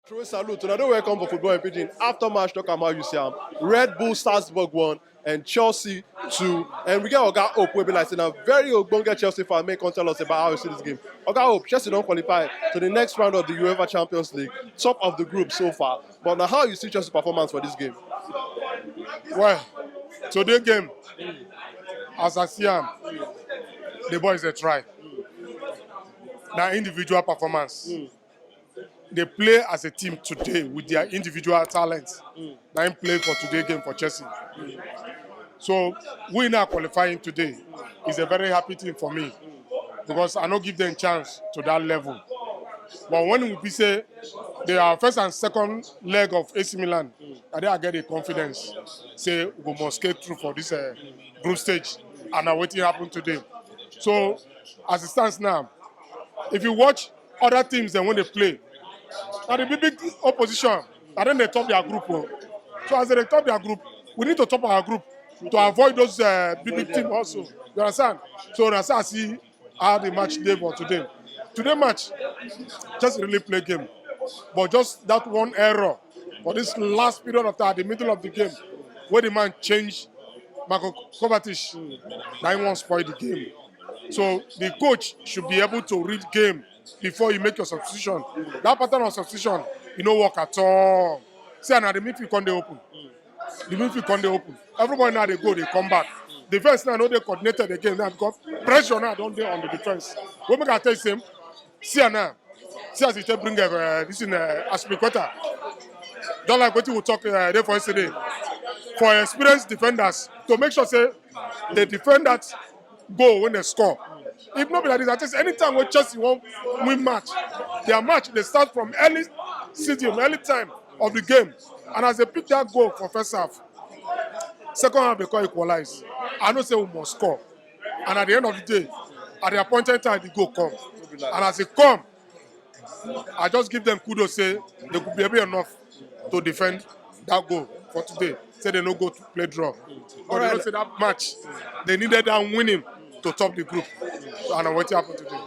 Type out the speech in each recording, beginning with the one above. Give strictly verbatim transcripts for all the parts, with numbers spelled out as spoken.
True salute. Una don welcome for Football in Pidgin. After match, talk am how you see am. Red Bull Salzburg one and Chelsea two. And we get Oga Hope, wey be like say na very ogbonge Chelsea fan, make come tell us about how you see this game. Oga Hope, Chelsea don qualify to the next round of the UEFA Champions League, top of the group so far. But na how you see Chelsea performance for this game? Well, today game, as I see am, the boys dey try. Na individual performance. They play as a team today with their individual talents. Na im play for today game for Chelsea. So we now qualifying today is a very happy thing for me because I no give them chance to that level. But when we be say they are first and second leg of A C Milan, I think I get the confidence say we go must get through for this uh, group stage, and na wetin happen today. So as it stands now, if you watch other teams dem when they play, na the big big opposition, na dem dey top their group o. So as they dey top their group, we need to top our group to avoid those uh, big big teams also. You understand? So that's how I see how the match dey for today. Today match, just really play game, but just that one error for this last period of time, the middle of the game, where the man change Marco Kovacic, na him wan spoil the game. So the coach should be able to read game before you make your substitution. That pattern of substitution, e no work at all. See, and the midfield come dey open. The midfield come dey open. Everybody now dey go, dey come back. Defense now no dey coordinated again now because pressure now don dey on the defense. Wey make I tell you say, see am now. See as e take bring uh, this in uh, Aspilicueta. Just like wetin we talk uh, dey for yesterday. For experienced defenders to make sure say they defend that goal when they score. If no be like this, I think anytime wey Chelsea wan win match, their match dey start from early season, early time of the game. And as they pick that goal for first half, second half they come equalize. I know say we must score. And at the end of the day, at the appointed time, the goal come. And as e come, I just give them kudos say they could be able enough to defend that goal for today. Say they no go to play draw. But they know say that match, they needed that winning to top the group. So, and wetin happen today?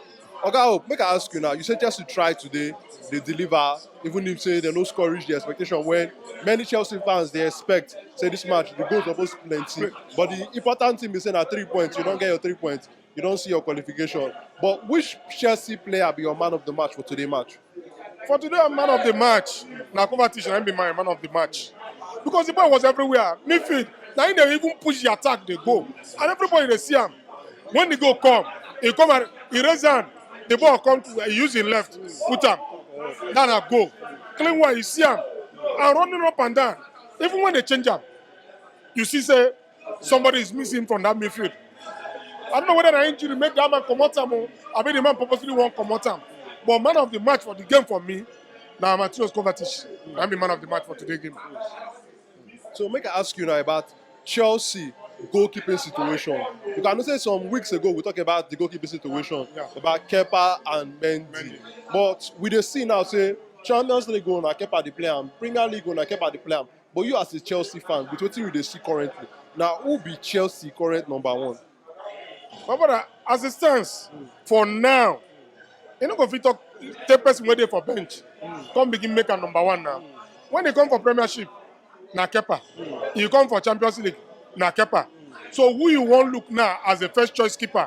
Oga Hope, make I ask you now. You say Chelsea try today, they deliver, even if say they no score reach the expectation when many Chelsea fans dey expect. Say this match, the goal suppose plenty. But the important thing be say na three points. You don get your three points. You don see your qualification. But which Chelsea player be your man of the match for today match? For today, I'm man of the match. Na Kovacic na him be my man of the match because the boy was everywhere. Midfield, na him dey even push the attack, dey go, and everybody dey see am. When the goal come, he come and he raise hand. The ball come to he use him left, put am. That na goal. Clean one, you see am, and running up and down. Even when they change am, you see say somebody is missing from that midfield. I don't know whether na injury make that man comot am o, abi the man purposely wan comot am. But man of the match for the game for me, na Mateusz Kovacic. Na him be man of the match for today game. So make I ask you now about Chelsea goalkeeping situation. You can know say some weeks ago we talk about the goalkeeping situation, yeah, about Kepa and Mendy. Mendy. But we dey see now say Champions League goal na Kepa dey play am, Premier League goal na Kepa dey play am. But you as a Chelsea fan, with wetin you dey see currently, na who be Chelsea current number one? My brother, as it stands for now, you no go fit talk take person wey dey for bench come begin make am number one now. When e come for Premiership, na Kepa. E come for Champions League, na Kepa. So who you wan look now as a first choice keeper?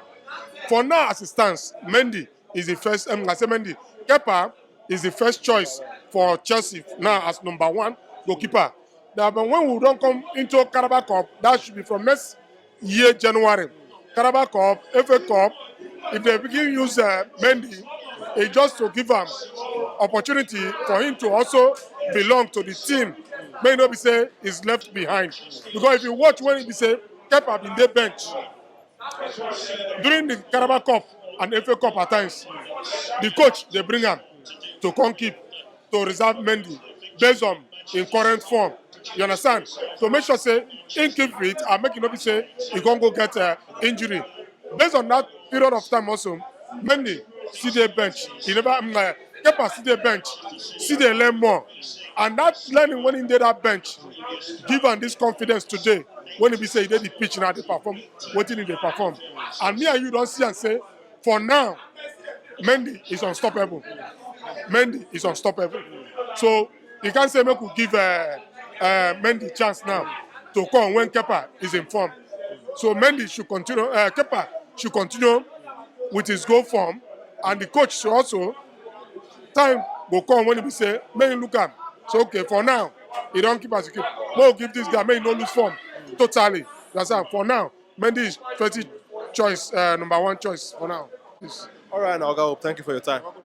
For now, as it stands, Mendy is the first. Um, I say Mendy, Kepa is the first choice for Chelsea now as number one goalkeeper. Now, but when we don come into Carabao Cup, that should be from next year January. Carabao Cup, F A Cup, if they begin use uh, Mendy, it's just to give am opportunity for him to also belong to the team. May not be say is left behind because if you watch when he be say Kepa bin dey bench during the Carabao Cup and F A Cup at times, the coach dey bring am to come keep to reserve Mendy based on im current form. You understand? To make sure say im keep fit and make e no be say e come go get uh, injury. Based on that period of time also, Mendy still dey bench. He never um, uh, Kepa still dey bench, still dey learn more. And that learning when he dey that bench give am this confidence today when he be say he dey the pitch now dey perform wetin he dey perform. And me and you don see am say for now, Mendy is unstoppable. Mendy is unstoppable. So you can't say make we give uh, uh, Mendy chance now to come when Kepa is in form. So Mendy should continue. Uh, Kepa should continue with his goal form, and the coach should also time go come when he say make him look am. So okay, for now he don't keep as he keep. Make we give this guy make he no lose form totally. That's how for now Mendy is twenty choice, uh, number one choice for now. Yes. All right, now, Oga Hope, thank you for your time.